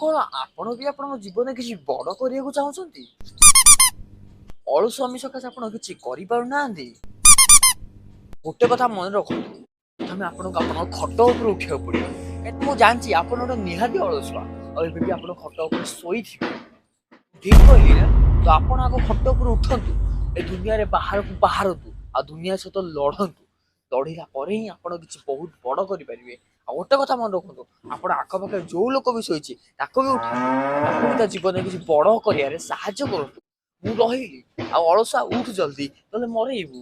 କଣ ଆପଣ ବି ଆପଣଙ୍କ ଜୀବନରେ କିଛି ବଡ଼ କରିବାକୁ ଚାହୁଁଛନ୍ତି? ଅଳସୁଆମି ସକାଶେ ଆପଣ କିଛି କରିପାରୁନାହାନ୍ତି? ଗୋଟେ କଥା ମନେ ରଖନ୍ତୁ, ପ୍ରଥମେ ଆପଣଙ୍କୁ ଆପଣଙ୍କ ଖଟ ଉପରେ ଉଠିବାକୁ ପଡ଼ିବ। କାହିଁକି ମୁଁ ଜାଣିଛି ଆପଣ ଗୋଟେ ନିହାତି ଅଳସୁଆ, ଆଉ ଏବେ ବି ଆପଣ ଖଟ ଉପରେ ଶୋଇଥିବେ। ଠିକ କହିଲି ନା? ତ ଆପଣ ଆଗ ଖଟ ଉପରେ ଉଠନ୍ତୁ, ଏ ଦୁନିଆରେ ବାହାରକୁ ବାହାରନ୍ତୁ ଆଉ ଦୁନିଆ ସହିତ ଲଢ଼ନ୍ତୁ। ଲଢ଼ିଲା ପରେ ହିଁ ଆପଣ କିଛି ବହୁତ ବଡ଼ କରିପାରିବେ। ଆଉ ଗୋଟେ କଥା ମନେ ରଖନ୍ତୁ, ଆପଣ ଆଖପାଖରେ ଯୋଉ ଲୋକ ବି ଶୋଇଛି ତାକୁ ବି ଉଠାନ୍ତୁ, ତାକୁ ବି ତା ଜୀବନରେ କିଛି ବଡ଼ କରିବାରେ ସାହାଯ୍ୟ କରନ୍ତୁ। ମୁଁ ରହିଲି, ଆଉ ଅଳସୁଆ ଉଠ ଜଲ୍ଦି, ନହେଲେ ମରେଇବୁ।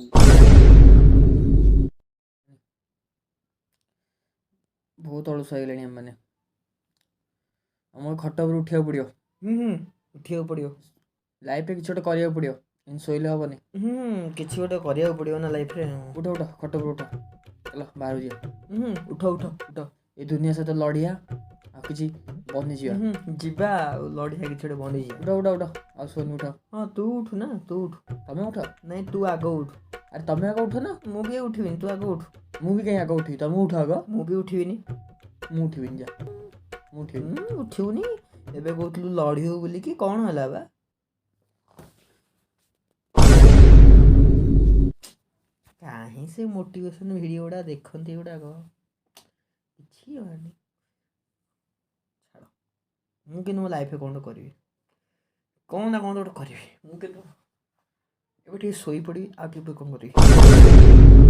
ବହୁତ ଅଳସୁଆ ହେଇଗଲେଣି ଆମେମାନେ। ଆମକୁ ଖଟ ଉପରେ ଉଠିବାକୁ ପଡ଼ିବ। ହୁଁ, ଉଠିବାକୁ ପଡ଼ିବ। ଲାଇଫରେ କିଛି ଗୋଟେ କରିବାକୁ ପଡ଼ିବ, ଏମିତି ଶୋଇଲେ ହବନି। ହୁଁ, କିଛି ଗୋଟେ କରିବାକୁ ପଡ଼ିବ ନା ଲାଇଫରେ। ଉଠ ଉଠ, ଖଟ ଉପରେ ଉଠ, ଚାଲ ବାହାରକୁ ଯିବା। ହୁଁ, ଉଠ ଉଠ ଉଠ। ଏ ଦୁନିଆ ସହିତ ଲଢ଼ିଆ ଆଉ କିଛି ବନିଯିବା। ହୁଁ, ଯିବା ଆଉ ଲଢ଼ିଆ, କିଛି ଗୋଟେ ବନିଯିବା। ଉଠ ଉଠ ଉଠ, ଆଉ ଶୋନି, ଉଠ। ହଁ, ତୁ ଉଠୁ ନା, ତୁ ଉଠୁ। ତମେ ଉଠ। ନାଇଁ, ତୁ ଆଗ ଉଠ। ଆରେ ତମେ ଆଗ ଉଠ ନା। ମୁଁ ବି ଉଠିବିନି, ତୁ ଆଗ ଉଠ। ମୁଁ ବି କାହିଁ ଆଗ ଉଠିବି? ତମେ ଉଠ ଆଗ। ମୁଁ ବି ଉଠିବିନି। ମୁଁ ଉଠିବିନି, ଯା, ମୁଁ ଉଠିବିନି। ଉଠିବୁନି? ଏବେ କହୁଥିଲୁ ଲଢ଼ିବୁ ବୋଲିକି, କ'ଣ ହେଲା ବା? କାହିଁ ସେ ମୋଟିଭେସନ୍ ଭିଡ଼ିଓ ଗୁଡ଼ା ଦେଖନ୍ତି ଏଗୁଡ଼ାକ କିଛି ହବନି। ଛାଡ଼, ମୁଁ କିନ୍ତୁ ମୋ ଲାଇଫରେ କ'ଣ ଗୋଟେ କରିବି, କ'ଣ ନା କ'ଣ ଗୋଟେ କରିବି ମୁଁ। କିନ୍ତୁ ଏବେ ଟିକେ ଶୋଇପଡ଼ିବି, ଆଉ ଟିକେ କ'ଣ କରିବି।